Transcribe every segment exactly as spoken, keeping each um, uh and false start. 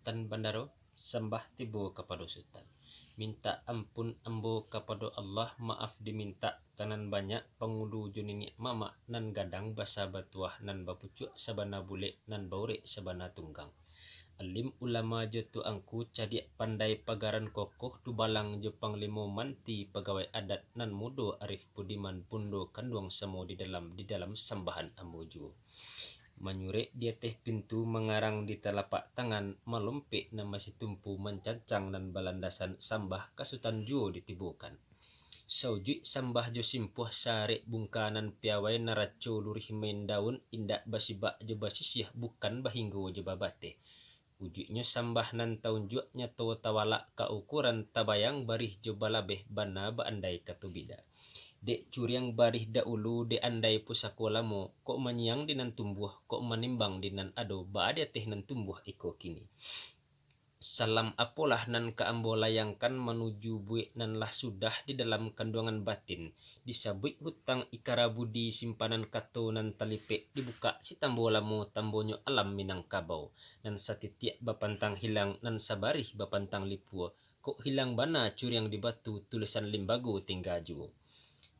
Sutan Bandaro, sambah tibo kapado Sutan. Mintak ampun ambo kapado Allah, maaf dimintak ka nan banyak, pangulu jo niniak mamak, nan gadang basa batuah, nan bapucuak sabana bulek, nan baurek sabana tunggang. Alim ulama jo tuangku, cadiak pandai pagaran kokoh, dubalang jo panglimo manti pagawai adat, nan mudo arif budiman, bundo kanduang samo di dalam, di dalam sambahan ambo juo. Manyurek di ateh pintu, mangarang di talapak tangan, malompek nan masih tumpu, mancancang nan balandasan, sambah ka Sutan juo ditibokan. Saujuik sambah jo simpuah, sarek bungka nan piawai, naraco luruih main daun, indak basibak jo basisiah, bukan bahinggo jo babateh. Ujuiknyo sambah nan taunjuak, nyato tawalak ka ukuran, tabayang barih jo balabeh, bana baandai kato bida. Dek curiang barih daulu, dek andai pusako lamo, kok manyiang di nan tumbuah, kok manimbang di nan ado, baa di ateh nan tumbuah iko kini. Salam apolah nan ka ambo layangkan manuju buek nan lah sudah di dalam kanduangan batin, disabuik hutang ikara budi, simpanan kato nan talipek, dibukak si tambo lamo, tambonyo alam Minangkabau, nan satitiak bapantang hilang, nan sabarih bapantang lipua, kok hilang bana curiang di batu, tulisan limbago tingga juo.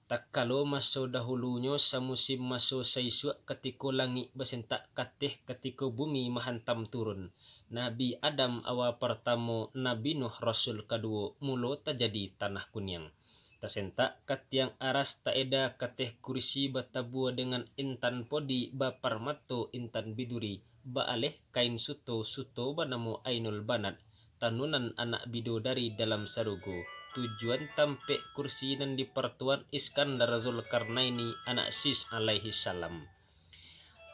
Takalo maso dahulunyo, samusim maso saisuak, katiko langik basentak kateh, katiko bumi mahantam turun, Nabi Adam awa partamo, Nabi Nuh rasul kaduo, mulo tajadi tanah kuniang. Tasentak ka tiang aras, taeda kateh kurisi, batabua dengan intan podi, baparmato intan biduri, baaleh kain suto, suto banamo Ainul Banat, tanunan anak bidodari dalam sarugo. Tujuan tampek kursi nan dipartuan Iskandar Zulkarnaini, anak Sis alaihi salam.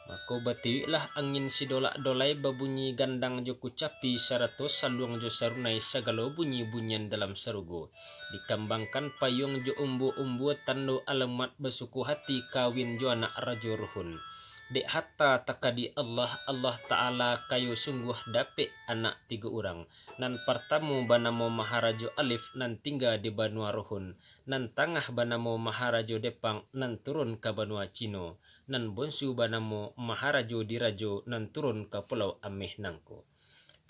Mako batiuiklah angin sidolak-dolai, babunyi gandang jo kucapi, sarato saluang jo sarunai, sagalo bunyi-bunyian dalam sarugo. Dikambangkan payuang jo umbua-umbua, tando alamat basuko hati, kawin jo anak Rajo Ruhun. Dek hata takadi Allah, Allah Ta'ala kayo sungguah, dapek anak tigo urang. Nan partamo banamo Maharajo Alif, nan tingga di banua Ruhun. Nan tangah banamo Maharajo Depang, nan turun ka banua Cino. Nan bonsu banamo Maharajo Dirajo, nan turun ka Pulau Ameh nangko.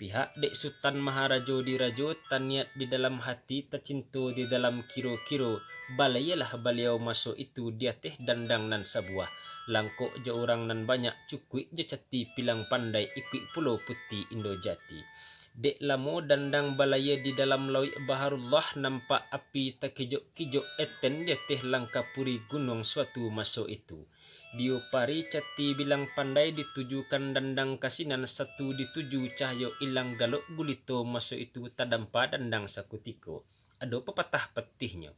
Pihak dek Sutan Maharajo Dirajo, taniat di dalam hati, tacinto di dalam kiro-kiro, balayelah baliau maso itu di ateh dandang nan sabuah. Langkok jo urang nan banyak, cukuik jo cati pilang pandai, ikuik pulo puti Indo Jati. Dek lamo dandang balaye di dalam lauik baharullah, nampak api takijok-kijok, eten di ateh langkapuri gunuang suatu maso itu. Diupari cati bilang pandai, ditujukan dandang ka sinan, satu dituju cahayo ilang, galok gulito maso itu, tadampa dandang sakutiko. Ado papatah patihnyo,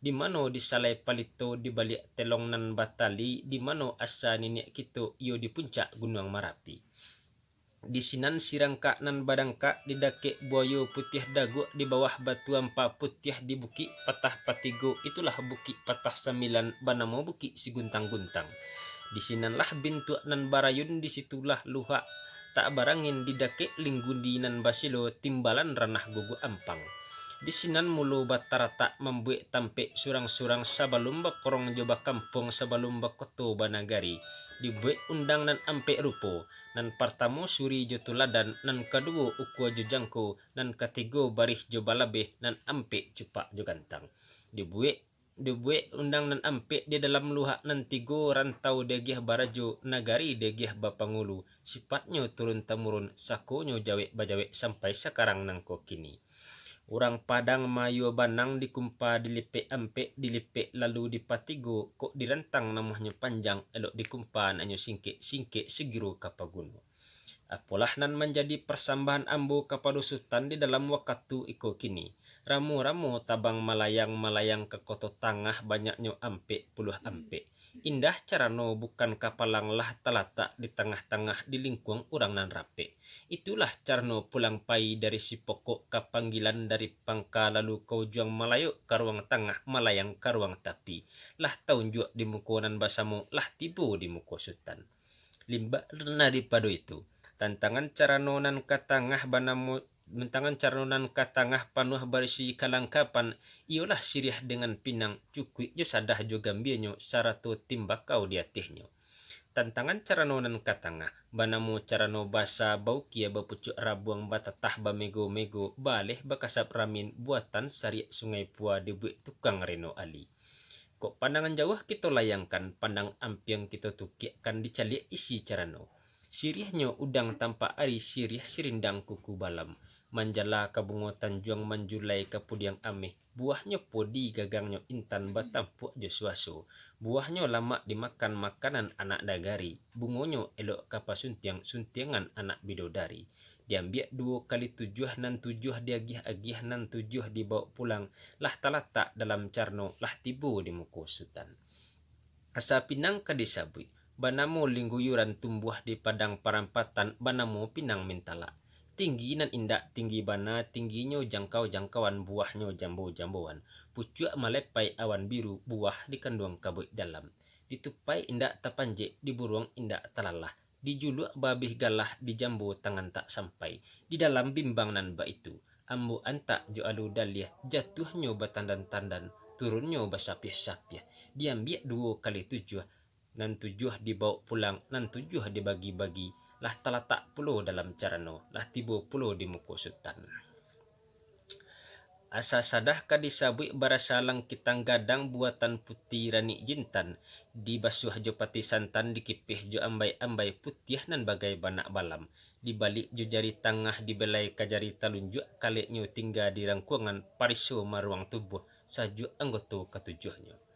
di mano disalai palito, di baliak telong nan batali, di mano asa niniak kito, iyo di puncak Gunuang Marapi. Di sinan sirangkak nan badangkak, di dakek buayo putiah daguak, di bawah batu ampa putiah, di bukik patah patigo, itulah bukik patah sambilan, banamo Bukik Siguntang-guntang. Di sinanlah bintuak nan barayun, di situlah luhak tak barangin, di dakek linggudi nan basilo, timbalan ranah guguak ampang. Di sinan mulo bataratak mambuek tampek surang-surang, sabalum bakorong jo bakampuang, sabalum bakoto banagari. Dibuek undang nan ampek rupo, nan partamo suri jo tuladan, nan kaduo ukua jo jangko, nan katigo barih jo balabeh, nan ampek cupak jo gantang. Dibuek, dibuek undang nan ampek di dalam luhak nan tigo, rantau diagiah barajo, nagari diagiah bapangulu, sipatnyo turun-tamurun, sakonyo jawek-bajawek sampai sakarang nangko kini. Urang Padang mayua banang, dikumpa dilipek ampek, dilipek lalu dipatigo, kok dirantang namuahnyo panjang, elok dikumpa naknyo singkek, singkek sagiro ka paguno. Apolah nan manjadi parsambahan ambo kapado Sutan di dalam wakatu iko kini. Ramo-ramo tabang malayang, malayang ka Koto Tangah, banyaknyo ampek puluah ampek. Indah carano bukan kapalang, lah talatak di tangah-tangah, di lingkuang urang nan rapek. Itulah carano pulang pai dari si pokok, ka panggilan dari pangka, lalu ka ujuang malayok ka ruang tangah, malayang ka ruang tapi. Lah taunjuak di muko nan basamo, lah tibo di muko Sutan. Limbak nan daripado itu, tantangan carano nan ka tangah banamo, tantangan carano nan ka tangah panuah barisi kalangkapan, iyolah siriah dengan pinang, cukuik jo sadah jo gambianyo, sarato timbakau di atehnyo. Tantangan carano nan katangah, banamo carano basa, baukia, bapucuak rabuang, batatah, bamego-mego, baaleh, bakasap ramin, buatan sariak Sungai Pua, dibuek tukang Reno Ali. Kok pandangan jauah kito layangkan, pandang ampiang kito tukiakkan, dicaliak isi carano. Siriahnyo udang tampak ari, siriah sirindang kuku balam. Manjala ka bungo tanjuang, manjulai ka pudiang ameh. Buahnyo podi, gagangnyo intan, batampuak jo suaso. Buahnyo lamak dimakan, makanan anak nagari. Bungonyo elok ka pasuntiang, suntiangan anak bidodari. Diambiak duo kali tujuah, nan tujuah diagiah-agiah, nan tujuah dibawok pulang, lah talatak dalam carano, lah tibo di muko Sutan. Asa pinang ka disabuik, banamo lingguyuran, tumbuah di padang parampatan, banamo pinang mintalak. Tinggi nan indak tinggi bana, tingginyo jangkau-jangkauan, buahnyo jambo-jamboan. Pucuak malepai awan biru, buah dikanduang kabuik dalam. Ditupai indak tapanjek, diburuang indak talalah, dijuluak babih galah, dijambo tangan tak sampai. Di dalam bimbang nan baitu, ambo antak jo alu daliah, jatuahnyo batandan-tandan, turunnyo basapiah-sapiah. Diambiak duo kali tujuah, nan tujuah dibawok pulang, nan tujuah dibagi-bagi, lah talatak pulo dalam carano, lah tibo pulo di muko Sutan. Asa sadah ka disabuik, barasa langkitang gadang, buatan puti ranik jintan, dibasuah jo pati santan, dikipeh jo ambai-ambai, putiah nan bagai banak balam, dibalik jo jari tangah, dibelai ka jari talunjuak, kaleknyo tingga di rangkuangan, pariso maruang tubuah, sajuak anggoto katujuahnyo.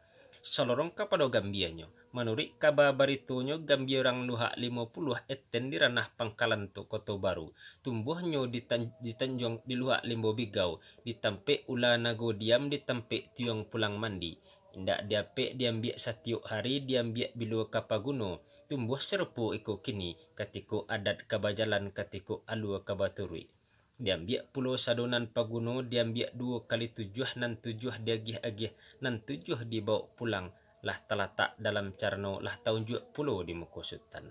Salorong kapado gambianyo, manuruik kaba baritonyo, gambia urang Luhak Limo Puluah, eten di ranah Pangkalan tu, Koto Baru. Tumbuahnyo di tan-, di tanjuang di Luhak Limbo Bigau, di tampek ula nago diam, di tampek tiuang pulang mandi. Indak diapek diambiak satiok hari, diambiak bilo ka paguno. Tumbuah sarupo iko kini, katiko adat ka bajalan, katiko alua ka baturuik. Diambiak pulo sado nan paguno, diambiak duo kali tujuah, nan tujuah diagiah-agiah, nan tujuah dibawok pulang, lah talatak dalam carano, lah taunjuak pulo di muko Sutan.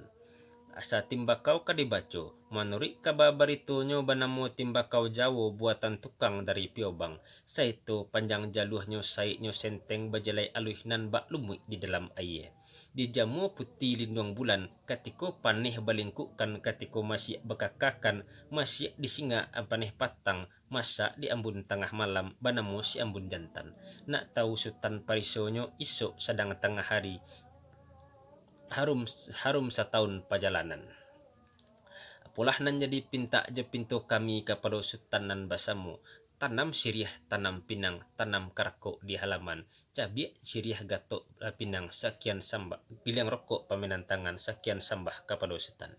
Asa timbakau ka dibaco, manuruik kaba baritonyo, banamo timbakau Jawo, buatan tukang dari Piobang, saito panjang jaluahnyo, saiknyo senteng, bajalai aluih nan bak lumuik di dalam aia. Dijamua puti linduang bulan, katiko paneh balingkukkan, katiko masiak bakakakan, masiak di singa paneh patang, masak di ambun tangah malam, banamo si ambun jantan. Nak tahu Sutan parisonyo, isok sadang tangah hari, harum, harum satahun pajalanan. Apolah nan jadi pintak jo pinto kami kapado Sutan nan basamo, tanam siriah, tanam pinang, tanam karakok di halaman, cabiak siriah gatok pinang sakian sambah, giliang rokok pamenan tangan sakian sambah kapado Sutan.